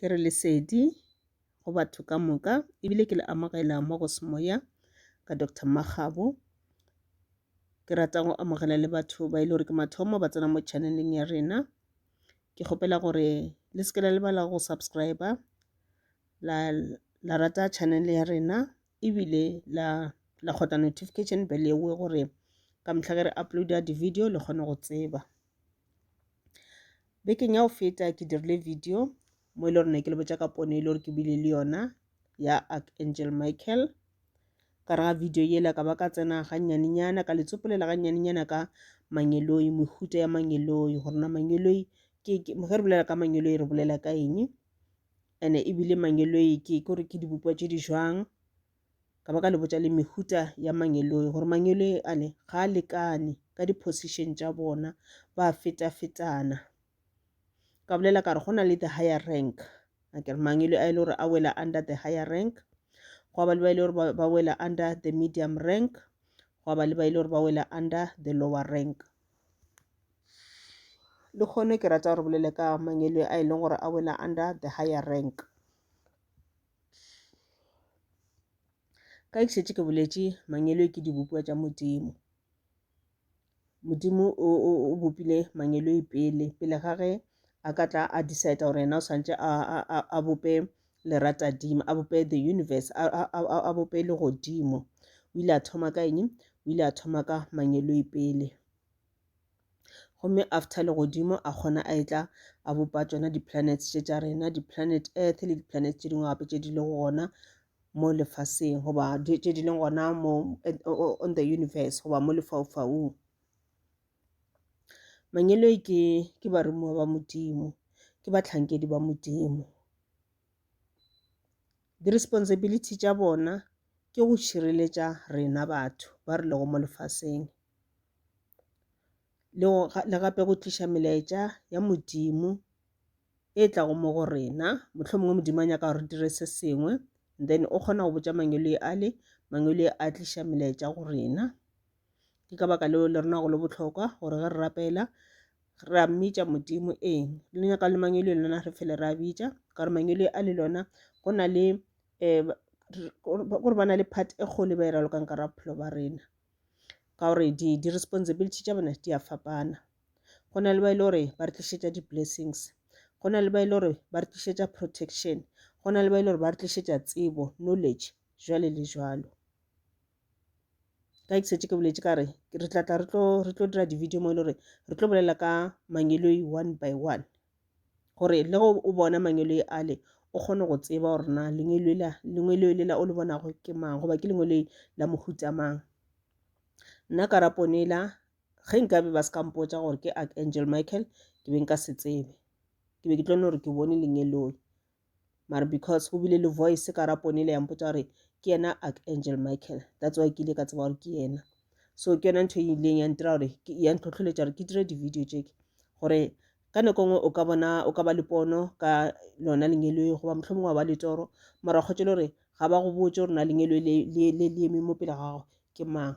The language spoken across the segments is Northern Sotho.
Ke re lesedi go batho ka moka ebile ke le amogela mo go Semoya ka Doctor Mmakgabo. Ke rata go amogela le batho ba e le gore ke mathomo ba tsena mo channeleng ya rena. Ke kgopela gore le se ke la lebala go subscriber la, la rata channel ya rena ebile la la kgotla notification bell yeo gore ka mehla ge re uploada di-video le kgone go tseba. Bekeng ya go feta ke dirile video mo e le gore ne ke le botša ka pono e le gore ke bile le yona ya Archangel Michael. Ka re ga video yela ka ba ka tsena gannyanenyana ka le tsopolela gannyanenyana ka mangeloi, mehuta ya mangeloi gore na mangeloi ke ge re bolela ka mangeloi re bolela ka eng, ene ebile mangeloi ke gore ke dibopwa tše di jwang. Ka ba ka le botša le mehuta ya mangeloi gore mangeloi ale ga a lekane ka di-position tša bona, ba feta-fetana. Ka bolela ka re go na le the higher rank, a ke re mangeloi a e le gore a wela under the higher rank, gwa ba le ba e le gore ba wela under the medium rank, gwa ba le ba e le gore ba wela under the lower rank. Le kgone ke rata gore bolele ka mangeloi a e leng gore a wela under the higher rank. Ka ke šetše ke boletše, mangeloi ke dibopiwa tša Modimo. Modimo o, o, o bopile mangeloi pele, pele ga ge a ka tla a decide gore yena o swantše a, a, a, a bope leratadima, a bope the universe, a, a, a, a bope legodimo. O ile a thoma ka eng? O ile a thoma ka mangeloi pele. Gomme after legodimo a kgona a etla a bopa tšona di-planets tše tša rena, di-planet Earth le di-planet tše dingwe gape tše di lego gona mo lefaseng goba tše di leng gona mo on the universe goba mo lefaufaung. Mangeloi ke ke baromiwa ba Modimo, ke bahlankedi ba Modimo. Di-responsibility tša bona ke go šireletša rena batho ba re lego mo lefaseng. Le go le gape go tliša melaetša ya Modimo e tlago mo go rena. Mohlomongwe Modimo a nyaka gore re dire se sengwe, then o kgona go botša mangeloi ale, mangeloi a tliša melaetša go rena. Ke ka baka leo le rena go le bohlokwa gore ge re rapela re a mmitša Modimo. Ee, le nyaka le mangeloi lona re fele re a bitša, ka gore mangeloi a le lona go na le um gore ba na le part e kgolo e ba e ralokang ka bophelo ba rena. Ka gore di-responsibility tša bona di a fapana. Go na le ba e le gore ba re tlišetša di-blessings, go na le ba e le gore ba re tlišetša protection, go na le ba e le gore ba re tlišetša tsebo, knowledge, jwale le jwalo. Ka ke šetše ke boletše ka re re tla tla re tlo re tlo dira di-video mo e le gore re tlo bolela ka mangeloi one by one, gore le ge o bona mangeloi ale o kgone go tseba gore na lengeloi la lengeloi lela o le bonago ke mang goba ke lengeloi la mohuta mang. Nna ka rapone la ge nkabe ba se ka mpotša gore ke Archangel Michael ke be nka se tsebe, ke be ke tlo no re ke bone lengeloi. Mara because go bile le voice ka ra pono ile ya mpotša gore ke yena Archangel Michael, that's why ke ile ka tseba gore ke yena. So ke yona ntho e ileng ya ntira gore ya ntlhohleletša gore ke dire di-video tše gore ka nako nngwe o ka bona o ka ba le pono ka lona lengeloi goba mohlomongwe wa ba le toro, mara wa kgotša le gore ga ba go botše gore na lengeloi le le le le eme mo pele ga gago ke mang.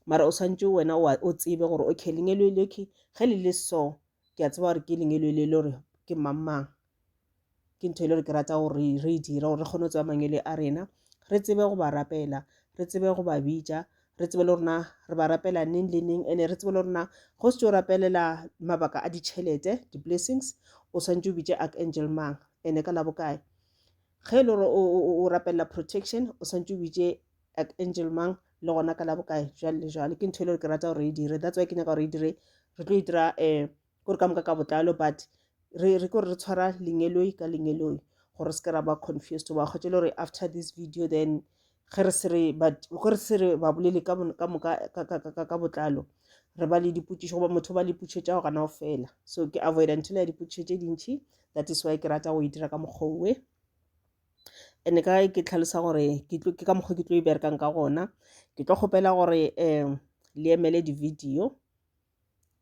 Mara o swanetše wena o tsebe gore okay lengeloi le okay ge le le so ke a tseba gore ke lengeloi le le gore ke mang mang. Ke ntho e le gore ke rata gore re e dire gore re kgone go tseba mangwele a rena, re tsebe go ba rapela, re tsebe go ba bitša, re tsebe le rona re ba rapela neng le neng. And-e re tsebe le rona go se tšo rapelela mabaka a ditšhelete, di-blessings, o swanetše o bitše archangel mang and-e ka la bokae. Ge e le gore o rapelela protection, o swanetše o bitše archangel mang le gona ka la bokae, jwale le jwale. Ke ntho e le gore ke rata gore re e dire, that's why ke nyaka gore re e dire, re tlo e dira kore ka moka ka botlalo, but re re kore re tshwara lengeloi ka lengeloi gore se ke ra ba confused. Wa kgotsa le gore after this video then ge re se re ba ge re se re ba bolele ka ka moka ka ka ka ka botlalo re ba le dipotšišo goba motho ba le potšišo tša go gana go fela. So ke avoida ntho ya dipotšišo tše dintši, that is why ke rata go e dira ka mokgwa owe. And ka ke tlhalosa gore ke tlo ke ka mokgwa ke tlo e berekang ka gona, ke tlo kgopela gore um le emele di-video.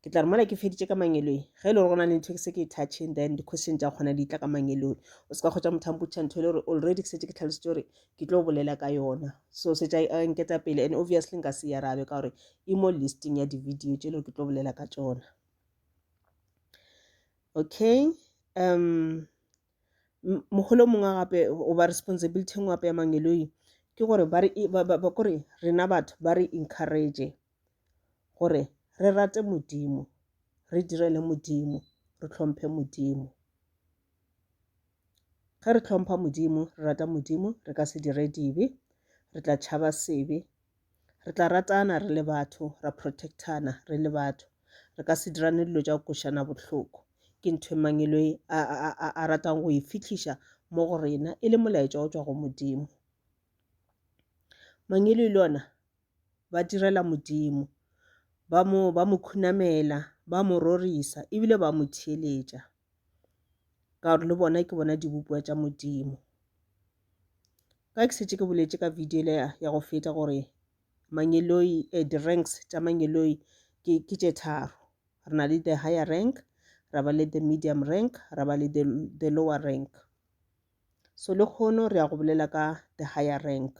Ke tla re mola ke feditše ka mangeloi, ge e le gore go na le ntho ke se ke e touching then di-question tša kgona di tla ka mangeloi. O se ka kgotsa motho a mpotšiša ntho e le gore already ke setse ke tlhalositše gore ke tlo bolela ka yona. So setša a nketa pele and obviously nka se e arabe ka gore e mo listing ya di-video tše le gore ke tlo bolela ka tšona. Okay, um. Mogolo o mongwe gape goba responsibility e nngwe gape ya mangeloi ke gore ba re kore rena batho ba re encourage gore re rate Modimo, re direle Modimo, re hlomphe Modimo. Ge re hlompha Modimo, re rata Modimo, re ka se dire dibe, re tla tšhaba sebe, re tla ratana re le batho, ra protect-ana re le batho. Re ka se dirane dilo tša go kwešana bohloko. Ke ntho e mangeloi a, a, a, a ratang go e fihliša mo go rena e le molaetša o tšwa go Modimo. Mangeloi le ona ba direla Modimo, ba mo, ba mo khunamela, ba mo rorisa ebile ba mo theeletša ka gore le bona ke bona dibopiwa tša Modimo. Ka ke šetše ke boletše ka video le ya go feta gore mangeloi, eh, di-ranks tša mangeloi ke, ke tše tharo. Re na le the higher rank, ra ba le the medium rank, ra ba le the, the lower rank. So lekgono re ya go bolela ka the higher rank.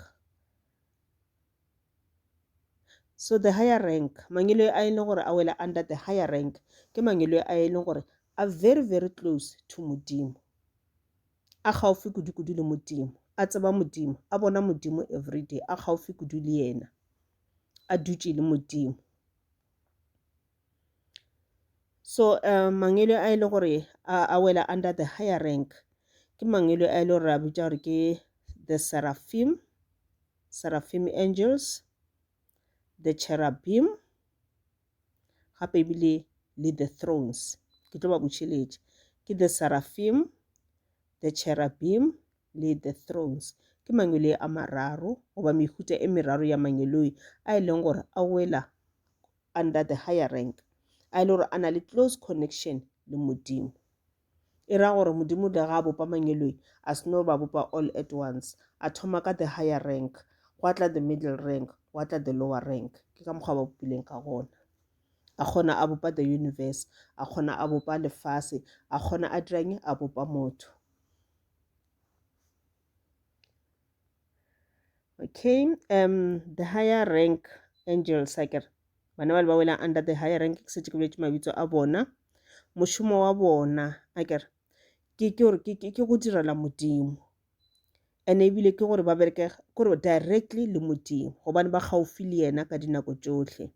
So the higher rank, mangeloi a e leng gore a wela under the higher rank ke mangeloi a e leng gore a very very close to Modimo. A kgaufi kudu-kudu le Modimo, a tseba Modimo, a bona Modimo everyday, a kgaufi kudu le yena, a dutše le Modimo. So um mangelo a e le gore a, a wela under the higher rank ke mangelo a e le gore re a bitša gore ke the seraphim, seraphim angels, the cherubim, gape ebile le the thrones. Ke tlo ba bušeletša. Ke the seraphim, the cherubim le the thrones. Ke mangeloi a mararo goba mehuta e meraro ya mangeloi a e leng gore a wela under the higher rank, a e le gore a na le close connection le Modimo. E ra gore Modimo le ga a bopa mangeloi a se no ba bopa all at once, a thoma ka the higher rank, gwa tla the middle rank, gwa tla the lower rank. Ke ka mokgwa ba bopileng ka gona. A kgona a bopa the universe, a kgona a bopa lefase, a kgona a dirang, a bopa motho. Okay, um, the higher rank angels, akere bana ba le ba wela under the higher rank, ke setse ke boletše mabitso a bona. Mošomo wa bona, akere ke ke gore ke ke go direla Modimo. And ebile ke gore ba bereke kore directly le Modimo, gobane ba gaufi le yena ka dinako tšohle.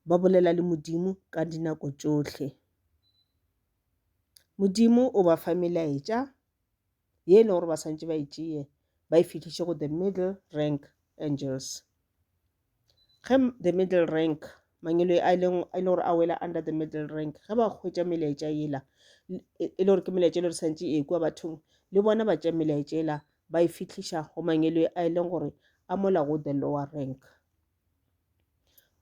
Ba bolela le Modimo ka dinako tšohle. Modimo o ba fa melaetša ye e leng gore ba swantše ba e tšee ba e fihliše go the middle rank angels. Ge the middle rank mangeloi a e leng e le gore a wela under the middle rank ge ba hwetša melaetša yela e le gore ke melaetša e le gore santše e kwa bathong le bona ba tšea melaetša yela ba e fihliša go mangeloi a e leng gore a mola go the lower rank.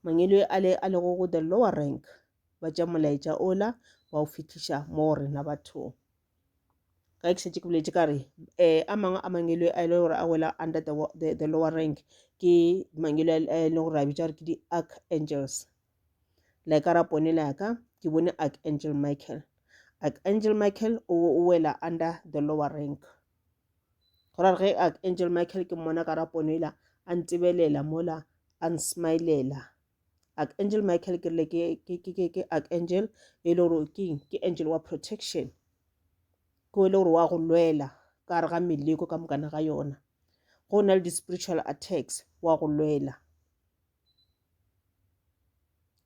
Mangeloi a le a lego go the lower rank ba tšea molaetša ola ba o fihliša mo go rena bathong. Ka ke šetše ke boletše ka re um a mangwe a mangeloi a e le gore a wela under the, the, the lower rank ke mangeloi a e leng gore a bitša gore ke di-archangels. Like ka ra ponela ya ka ke bone archangel Michael. Archangel Michael o, o wela under the lower rank. Go ra gore ge archangel Michael ke mmona ka ra pono ela a ntebelela mola a nsmilela. Archangel Michael ke rile ke ke ke ke ke archangel e le gore ke eng ke angel wa protection ke o e le gore wa go lwela ka gare ga meleko ka mokana ga yona go na le di-spiritual attacks wa go lwela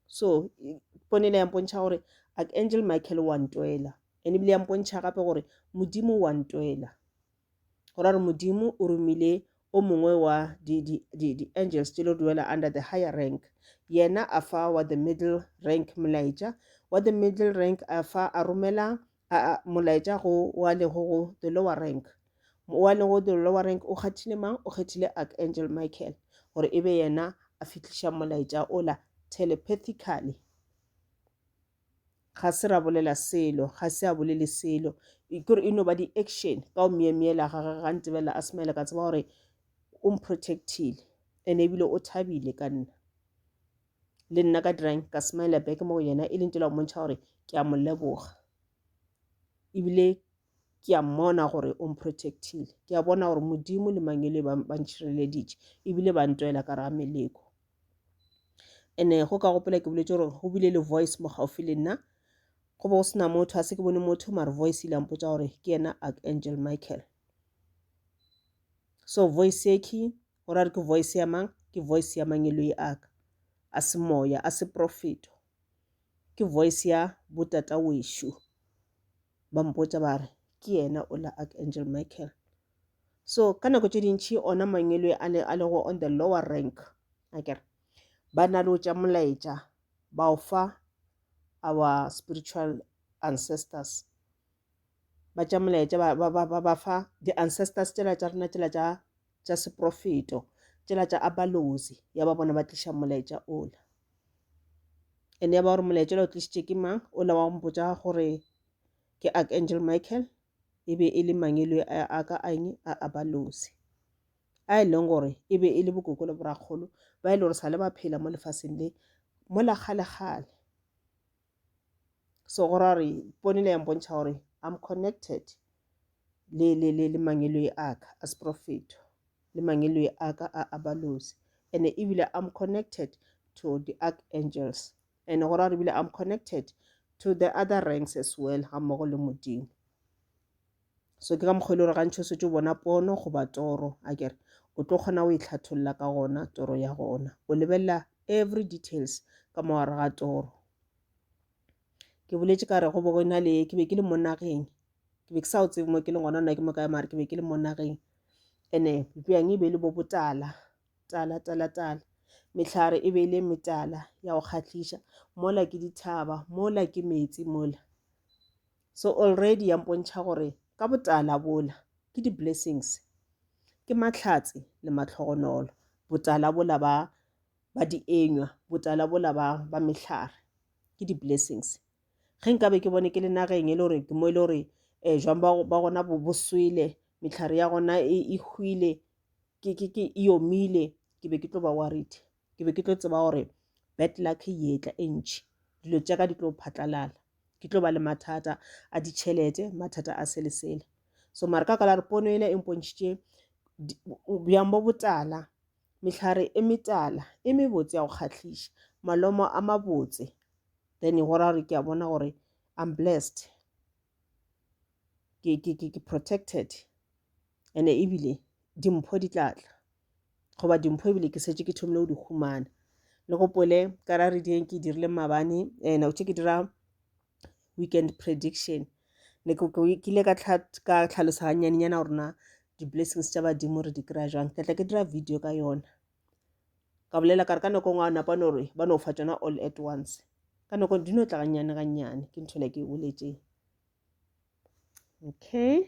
so pono ile ya mpontšha gore archangel Michael wa ntwela and ebile ya mpontšha gape gore modimo wa ntwela Go ra gore Modimo o romile o mongwe wa di-angels tše di wela under the higher rank. Yena a fa wa the middle rank molaetša, wa the middle rank a fa a romela molaetša go wa lego go the lower rank. Wa lego the lower rank o kgethile mang? O kgethile Archangel Michael gore e be yena a fihliša molaetša ola telepathically. Ga se ra bolela selo, ga se a bolele selo. Ke gore e no ba di-action ka go myemyela ga gagwe, ga ntebelela a smile ka tseba gore o mprotectile and ebile o thabile ka nna. Le nna ka dirang ka smile back mo go yena e le ntse la go mmontšha gore ke a mo leboga. Ebile ke a mmona gore o mprotectile. Ke a bona gore Modimo le mangeloi ba ntšhireleditše ebile ba ntwela ka gare ga meleko. Ene go ka gopola ke boletše gore go bile le voice mo gaufi le nna. Go be go se na motho, a se ke bone motho, mare voice ile ya mpotša gore ke yena Archangel Michael. So voice ye key, go ra re ke voice ya mang? Ke voice ya mangeloi a ka a semoya, a seprofeto. Ke voice ya botata wešo. Ba mpotša ba re ke yena ola Archangel Michael. So ka nako tše dintši ona mangeloi a le a lego on the lower rank, akere, ba na le go tša molaetša ba o fa our spiritual ancestors. Ba tša molaetša ba, ba, ba, ba, ba fa di-ancestors tšela tša rena tšela tša, tša seprofeto, tšela tša abalozi, ya ba bona ba tliša molaetša ola. And ya ba gore molaetša ola o tlišitše ke mang? Ola wa go mpotša gore ke Archangel Michael, e be e le mangeloi a, a ka a eng? A abalozi. A e leng gore e be e le bokoko le borakgolo ba e le gore sa le ba phela mo lefaseng le mola kgale-kgale. So go ra gore pono ile ya mpontšha gore I'm connected le, le, le, le mangeloi a ka a seprofeto, le mangeloi a ka a abalozi, and ebile I'm connected to the archangels, and go ra gore ebile I'm connected to the other ranks as well, ga mmogo le Modimo. So ke ka mokgwa e le gore gantši o setse o bona pono goba toro, a kere o tlo kgona go e hlatholla ka gona toro ya gona, o lebelela every details ka mo gare ga toro. Ke boletše ka re go be go na le, ke be ke le mo nageng, ke be ke sa o tsebe mo ke leng gona, nna ke mo kae, mare ke be ke le mo nageng. Ene bjang e be e le bo botala, tala, tala, tala. Mehlare e be e le metala ya go kgahliša, mola ke dithaba, mola ke meetse mola. So already ya mpontšha gore ka botala bola ke di-blessings, ke mahlatse le mahlogonolo, botala bola ba ba dienywa, botala bola ba ba mehlare ke di-blessings. Ge nkabe ke bone ke le nageng e le gore ke mo e le gore um jwang ba ba gona bo bo swele, mehlare ya gona e e hwile, ke ke ke e omile, ke be ke tlo ba worried. Ke be ke tlo tseba gore bad luck e etla e ntši, dilo tša ka di tlo phatlalala, ke tlo ba le mathata a ditšhelete, mathata a se le sele. So mara ka ka la re pono ela e mpontšhitše bjang bo botala, mehlare e metala e mebotse ya go kgahliša, malomo a mabotse, then go ra gore ke a bona gore I'm blessed, ke, ke, ke, ke protected, and ebile dimpho di tla tla, goba dimpho ebile ke šetše ke thomile go di humana. Le gopole ka ra reading ke dirile maabane, eh, nako tše ke dira weekend prediction, ne ke ile ka ka tlhalosa gannyanenyana gore na di-blessings tša badimo re di kry-a jwang. Ke tla ke dira video ka yona, ka bolela ka re ka nako e nngwe napa no re ba no fa tšona all at once, ka nako di no tla gannyane gannyane, ke ntho le ke e boletšeng. Okay,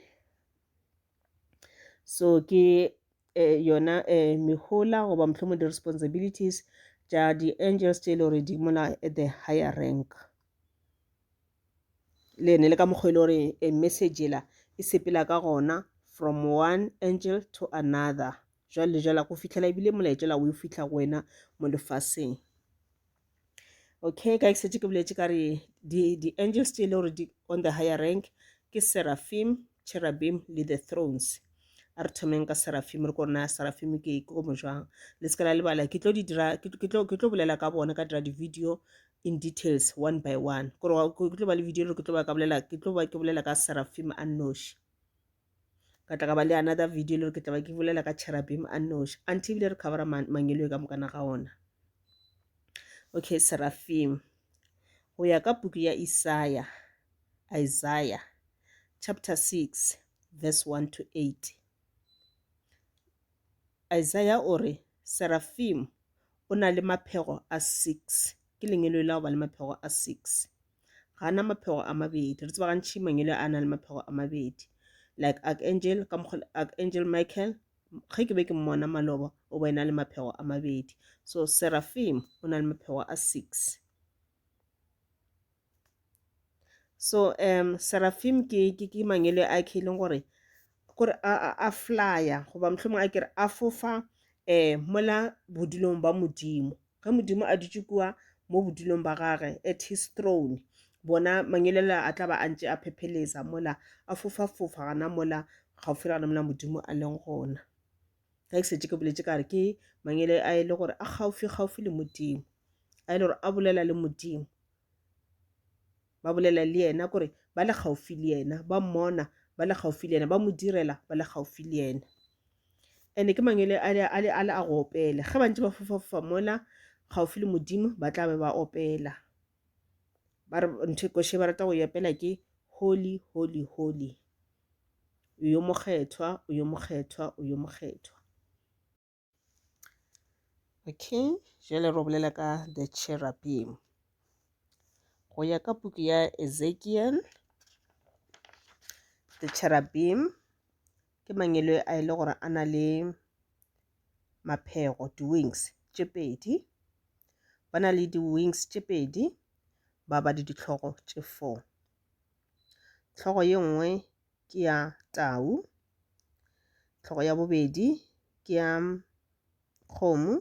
so ke eh, yona eh, mehola goba mohlomong di-responsibilities tša di-angels tše e le gore di mola at the higher rank. Le ene le ka mokgwa e le gore eh, message ela e sepela ka gona from one angel to another, jwale le jwale go fihlela ebile molaetša la o fihla go wena mo lefaseng. Okay, ka ke šetše ke boletše ka re di-angels tše e le gore di on the higher rank ke seraphim, cherubim le the thrones. A re thomeng ka seraphim, re ko na seraphim ke ke go mo jwang. Le se ke la lebala, ke tlo di dira, ke tlo, ke tlo bolela ka bona, ka dira di-video in details one by one. Kore ke tlo ba le video le ke tlo ba ka bolela, ke tlo ba ke bolela ka seraphim a nnoši. Ka tla ka ba le another video le ke tla ba ke bolela ka cherubim a nnoši. Until ebile re covera mangeloi ka mokana ga ona. Okay, seraphim. Go ya ka puku ya Isaiah, Isaiah chapter 6 verse 1 to 8. Isaiah o re seraphim o na le maphego a 6. Ke lengeloi la go ba le maphego a 6. Ga ana maphego a mabedi. Re tseba gantši mangeloi a na le maphego a mabedi. Like Archangel, ka mokgwa Archangel Michael, ge ke be ke mmona maloba, o be na le maphego a mabedi. So seraphim o na le maphego a 6. So um seraphim ke ke ke mangelo a ke leng gore gore a a, a flya goba mohlomongwe a kere a fofa eh mola bodulong ba Modimo. Ge Modimo a dutše kua mo bodulong ba gage at his throne, bona mangelo a tla ba a ntše a phephelesa mola a fofa-fofa gana mola gaufi le gana mola Modimo a leng gona. Ge ke šetše ke boletše ka re ke mangelo a e le gore a gaufi-gaufi le Modimo, a e le gore a bolela le Modimo. Ba bolela le yena kore ba le kgaufi le yena, ba mmona ba le kgaufi le yena, ba mo direla ba le kgaufi le yena. And-e ke mangwele ale ale ale a go opela. Ge ba ntše ba fofafofa mola kgaufi le Modimo ba tla be ba opela. Ba re ntho koša e ba rata go e opela ke holy holy holy. O yo mokgethwa, o yo mokgethwa, o yo mokgethwa. Okay, jale re bolela ka the cherubim. Go ya ka puku ya Ezekiel, the cherubim ke mangelo a e le gore a na le maphego, di-wings tše pedi. Ba na le di-wings tše pedi, ba ba le ditlhogo tše four. Tlhogo ye nngwe ke ya tau, hlogo ya bobedi ke ya kgomo,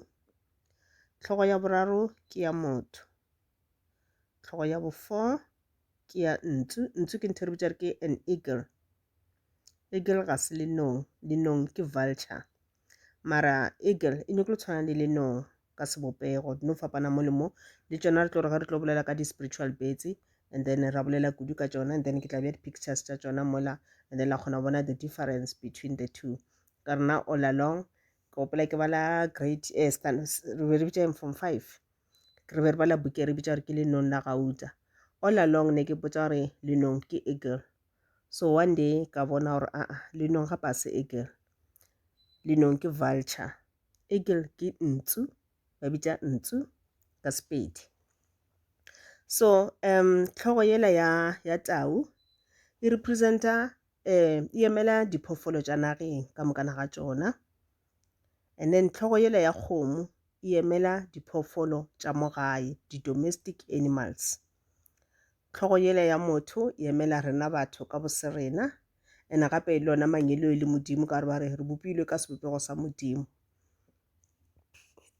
hlogo ya boraro ke ya motho, hlogo ya bofour ke ya ntsu. Ntsu ke ntho e re bitša re ke an eagle. Eagle ga se lenong, lenong ke vulture. Mara eagle e nyakile go tshwana le lenong ka sebopego, di no fapana mo le mo. Le tšona re tlo re ge re tlo bolela ka di-spiritual birds and then ra bolela kudu ka tšona, and then ke tla bea di-pictures tša tšona mola, and then la kgona go bona the difference between the two. Ka rena all along ke gopola ke bala grade eh, re be re bitša eng, form five, re be re bala buke re bitša gore ke lenong la gauta. All along ne ke potsa gore lenong ke eagle. So one day ka bona gore aa lenong gape a se eagle, lenong ke vulture, eagle ke ntsu, ba bitša ntsu ka Sepedi. So tlhogo yela ya ya tau e representa e emela diphoofolo tša nageng ka mokana ga tšona, and then tlhogo yela ya kgomo e emela diphoofolo tša mo gae, di-domestic animals. Tlhogo yela ya motho e emela rena batho ka boserena, and gape le yona mangeloi le Modimo, ka gore ba re re bopilwe ka sebopego sa Modimo.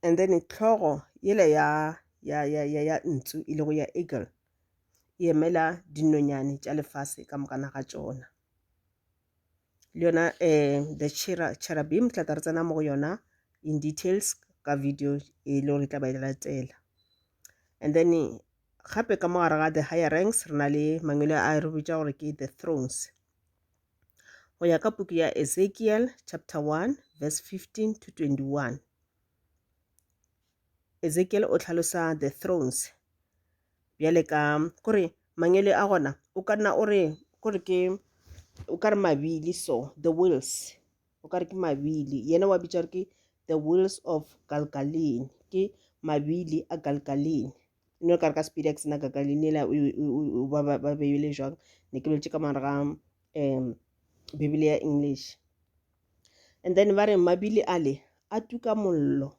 And then tlhogo yela ya ya ya ya ya ntsu e lego ya eagle e emela dinonyane tša lefase ka mokana ga tšona. Le yona the cherubim tla tla re tsena mo go yona in details ka video e le gore e tla ba e latela. And then gape ka mo gare ga the higher ranks re na le mangwele a re bitša gore ke the thrones. Go ya ka puku ya Ezekiel chapter 1 verse 15 to 21, Ezekiel o hlalosa the thrones bjale ka kore mangwele a gona o ka nna o re kore ke o ka re mabili, so the wheels o ka re ke mabili, yena wa bitša gore ke the wheels of Galgalin, ke mabili a Galgalin. No ka re ka Sepedi a ke sena Galgalin ela ba beile jwang, ne ke boletše ka mogare ga Bibele ya English. And then ba re mabili ale a tuka mollo,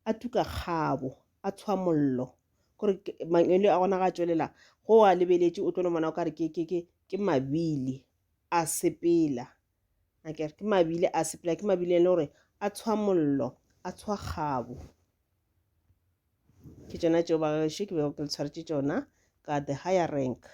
a tuka kgabo, a tshwa mollo, kore mangwele a gona ga a tšwelela go a lebeletše o tlo no bona o ka re ke mabili a sepela. Akere ke mabili a sepela, ke mabili e le gore a tshwa mollo, a tshwa kgabo. Ke tšona tšeo ba gešo ke bego ke le tshwaretše tšona ka the higher rank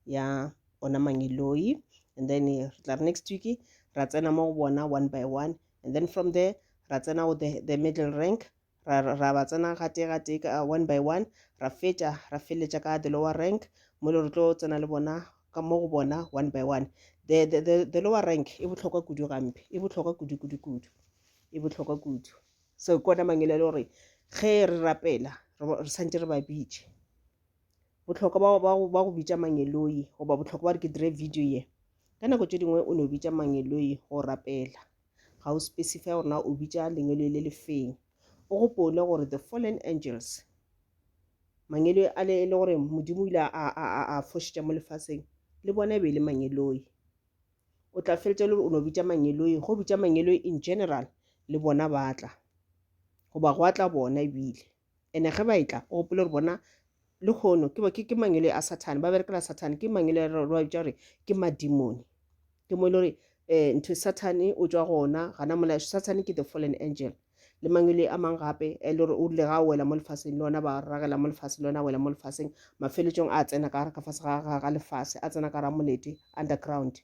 ya ona mangeloi. And then re tla re next week ra tsena mo go bona one by one, and then from there ra tsena go the middle rank, ra ra ba tsena gatee gatee ka one by one, ra fetša ra feleletša ka the lower rank mo le re tlo tsena le bona ka mo go bona one by one. The lower rank e bohlokwa kudu gampe, e bohlokwa kudu kudu kudu, e bohlokwa kudu. So ke ona mangwele a le gore ge re rapela re santše re ba bitše. Bohlokwa ba go bitša mangeloi goba bohlokwa ba re ke dire video ye, ka nako tše dingwe o no bitša mangeloi go rapela, ga o specify gore na o bitša lengeloi le le feng. O gopole gore the fallen angels, mangeloi a le e le gore Modimo o ile a fošetša mo lefaseng, le bona e be e le mangeloi. O tla feletša le gore o no bitša mangeloi, go bitša mangeloi in general le bona ba tla, goba gwa tla bona ebile. And-e ge ba etla o gopole gore bona le kgono ke mangeloi a Sathane, ba berekela Sathane, ke mangeloi a re ba bitša gore ke mademone. Ke mo e le gore ntho Sathane o tšwa gona gana mola, Sathane ke the fallen angel. Le mangeloi a mang gape e le gore o rile ga a wela mo lefaseng le ona ba ragela mo lefaseng, le ona a wela mo lefaseng, mafeletšong a tsena ka ka fase ga lefase, a tsena ka ra molete underground.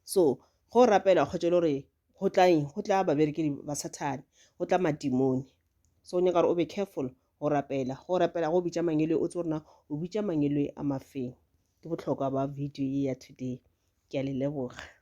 So go rapela kgotsa le gore go tla eng, go tla baberekedi ba Sathane, go tla mademone. So o nyaka gore o be careful. Go rapela, go rapela go bitša mangeloi, o tsebe gore na o bitša mangeloi a mafeng. Ke bohlokwa ba video ye ya today. Ke a le leboga.